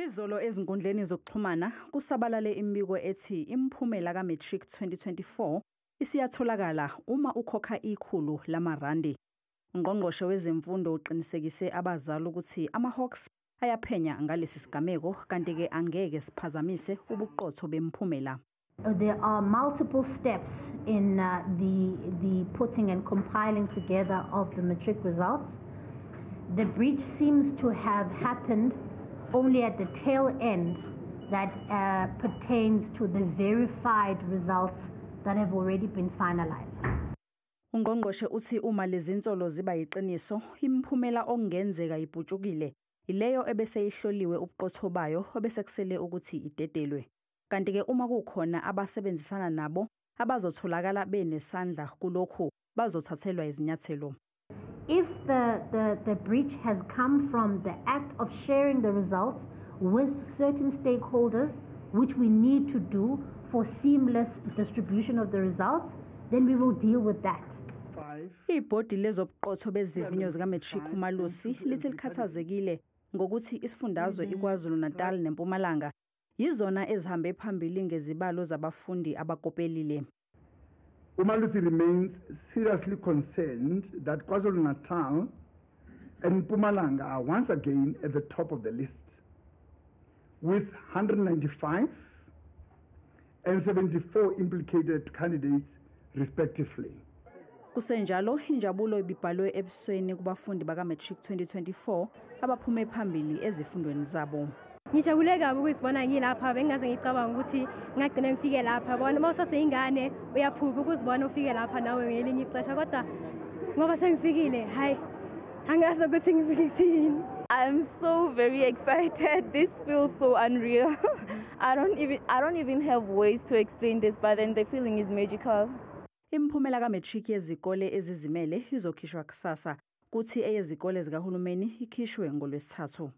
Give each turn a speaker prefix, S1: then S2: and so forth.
S1: Izolo ezinkundleni zokuxhumana kusabalale imibiko ethi imiphumela ka-matric 2024 isiyatholakala uma ukhokha R100. Ungqongqoshe wezemfundo uqinisekise abazali ukuthi ama-Hawks ayaphenya ngalesi sigameko, kanti-ke angeke siphazamise ubuqotho bemiphumela.
S2: There are multiple steps in the putting and compiling together of the matric results. The breach seems to have happened only at the tail end that pertains to the verified results that have already been finalized.
S1: Ungqongqoshe uthi uma lezi nsolo ziba yiqiniso, imiphumela okungenzeka iputshukile ileyo ebese ihloliwe ubuqotho bayo, obese kusele ukuthi idedelwe. Kanti-ke uma kukhona abasebenzisana nabo abazotholakala benesandla kulokhu, bazothathelwa izinyathelo.
S2: If the breach has come from the act of sharing the results with certain stakeholders, which we need to do for seamless distribution of the results, then we will deal with that.
S1: Ibhodi lezobuqotho bezivivinyo zika-matric uMalusi lithi likhathazekile ngokuthi isifundazwe iKwaZulu-Natal neMpumalanga yizona ezihambe phambili ngezibalo zabafundi abakopelile.
S3: Umalusi remains seriously concerned that KwaZulu-Natal and Mpumalanga are once again at the top of the list, with 195 and 74 implicated candidates respectively.
S1: Kusenjalo, injabulo ibibhalwe ebusweni kubafundi baka-matric 2024 abaphume phambili ezifundweni zabo.
S4: Ngijabule kabi ukuzibona ngilapha. Bengingaze ngicabanga ukuthi ngagcina ngifike lapha. Bona, uma usaseyingane uyaphupha ukuzibona ufike lapha nawe ngelinye ixesha, kodwa ngoba sengifikile, hayi, angazi ukuthi ngithini.
S5: I'm so very excited. This feels so unreal. I don't even have words to explain this, but then the feeling is magical.
S1: Imiphumela ka-matric yezikole ezizimele izokhishwa kusasa, kuthi eyezikole zikahulumeni ikhishwe ngoLwesithathu.